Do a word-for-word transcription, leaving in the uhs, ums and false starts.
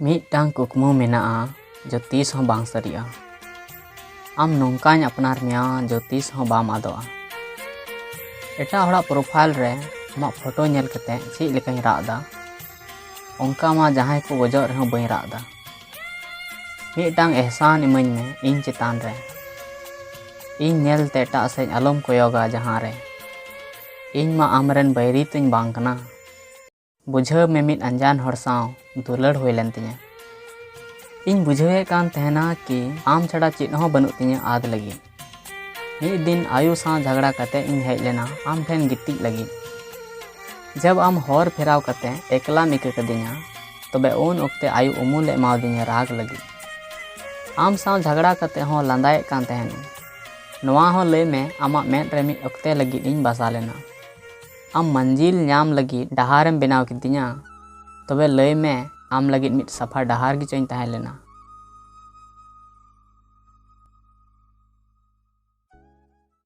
ᱢᱤᱫᱴᱟᱝ ᱠᱩᱠᱢᱩ ᱢᱮᱱᱟᱜᱼᱟ, ᱡᱚ ᱛᱤᱥ ᱦᱚᱸ ᱵᱟᱝ ᱥᱟᱹᱨᱤᱜᱼᱟ᱾ ᱟᱢ ᱱᱚᱝᱠᱟᱧ ᱟᱯᱱᱟᱨ ᱢᱮᱭᱟ, ᱡᱚ ᱛᱤᱥ ᱦᱚᱸ ᱵᱟᱢ ᱟᱫᱚᱜᱼᱟ᱾ ᱮᱴᱟᱜ ᱦᱚᱲᱟᱜ profile ᱨᱮ ᱟᱢᱟᱜ ᱯᱷᱳᱴᱳ ᱧᱮᱞ ᱠᱟᱛᱮ ᱪᱮᱫ ᱞᱮᱠᱟᱧ ᱨᱟᱜ ᱮᱫᱟ, ᱚᱱᱠᱟ ᱢᱟ ᱡᱟᱦᱟᱸᱭ ᱠᱚ ᱜᱚᱡᱚᱜ ᱨᱮᱦᱚᱸ ᱵᱟᱹᱧ ᱨᱟᱜ ᱮᱫᱟ᱾ ᱢᱤᱫᱴᱟᱝ ᱮᱦᱥᱟᱱ ᱤᱢᱟᱹᱧ ᱢᱮ ᱤᱧ ᱪᱮᱛᱟᱱ ᱨᱮ᱾ ᱤᱧ ᱧᱮᱞ ᱛᱮ ᱮᱴᱟᱜ ᱥᱮᱫ ᱟᱞᱚᱢ ᱠᱚᱭᱚᱜᱟ ᱡᱟᱦᱟᱸ ᱨᱮ᱾ ᱤᱧ ᱢᱟ ᱟᱢᱨᱮᱱ ᱵᱟᱹᱭᱨᱤ ᱛᱚᱧ ᱵᱟᱝ ᱠᱟᱱᱟ᱾ ᱵᱩᱡᱷᱟᱹᱣ ᱢᱮ, ᱢᱤᱫ ᱟᱱᱡᱟᱱ ᱦᱚᱲ ᱥᱟᱶ ᱫᱩᱞᱟᱹᱲ ᱦᱩᱭ ᱞᱮᱱ ᱛᱤᱧᱟᱹ᱾ ᱤᱧ ᱵᱩᱡᱷᱟᱹᱣᱮᱫ ᱠᱟᱱ ᱛᱟᱦᱮᱱᱟ ᱠᱤ ᱟᱢ ᱪᱷᱟᱰᱟ ᱪᱮᱫ ᱦᱚᱸ ᱵᱟᱹᱱᱩᱜ ᱛᱤᱧᱟᱹ ᱟᱫ ᱞᱟᱹᱜᱤᱫ᱾ ᱢᱤᱫ ᱫᱤᱱ ᱟᱭᱳ ᱥᱟᱶ ᱡᱷᱟᱜᱽᱲᱟ ᱠᱟᱛᱮ ᱤᱧ ᱦᱮᱡ ᱞᱮᱱᱟ ᱟᱢ ᱴᱷᱮᱱ ᱜᱤᱛᱤᱡ ᱞᱟᱹᱜᱤᱫ᱾ ᱡᱟᱵ ᱟᱢ ᱦᱚᱨ ᱯᱷᱮᱨᱟᱣ ᱠᱟᱛᱮ ᱮᱠᱞᱟᱢ ᱤᱠᱟᱹ ᱠᱟᱫᱤᱧᱟ, ᱛᱚᱵᱮ ᱩᱱ ᱚᱠᱛᱮ ᱟᱭᱳ ᱩᱢᱩᱞᱮ ᱮᱢᱟᱣᱫᱤᱧᱟ ᱨᱟᱜᱽ ᱞᱟᱹᱜᱤᱫ᱾ ᱟᱢ ᱥᱟᱶ ᱡᱷᱟᱜᱽᱲᱟ ᱠᱟᱛᱮ ᱦᱚᱸ ᱞᱟᱸᱫᱟᱭᱮᱫ ᱠᱟᱱ ᱛᱟᱦᱮᱱᱤᱧ᱾ ᱱᱚᱣᱟ ᱦᱚᱸ ᱞᱟᱹᱭ ᱢᱮ, ᱟᱢᱟᱜ ᱢᱮᱫ ᱨᱮ ᱢᱤᱫ ᱚᱠᱛᱮ ᱞᱟᱹᱜᱤᱫ ᱤᱧ ᱵᱟᱥᱟ ᱞᱮᱱᱟ᱾ ᱟᱢ ᱢᱟᱹᱱᱡᱤᱞ ᱧᱟᱢ ᱞᱟᱹᱜᱤᱫ ᱰᱟᱦᱟᱨᱮᱢ ᱵᱮᱱᱟᱣ ᱠᱤᱫᱤᱧᱟ᱾ ᱛᱚᱵᱮ ᱞᱟᱹᱭ ᱢᱮ, ᱟᱢ ᱞᱟᱹᱜᱤᱫ ᱢᱤᱫ ᱥᱟᱯᱷᱟ ᱰᱟᱦᱟᱨ ᱜᱮᱪᱚᱧ ᱛᱟᱦᱮᱸ ᱞᱮᱱᱟ᱾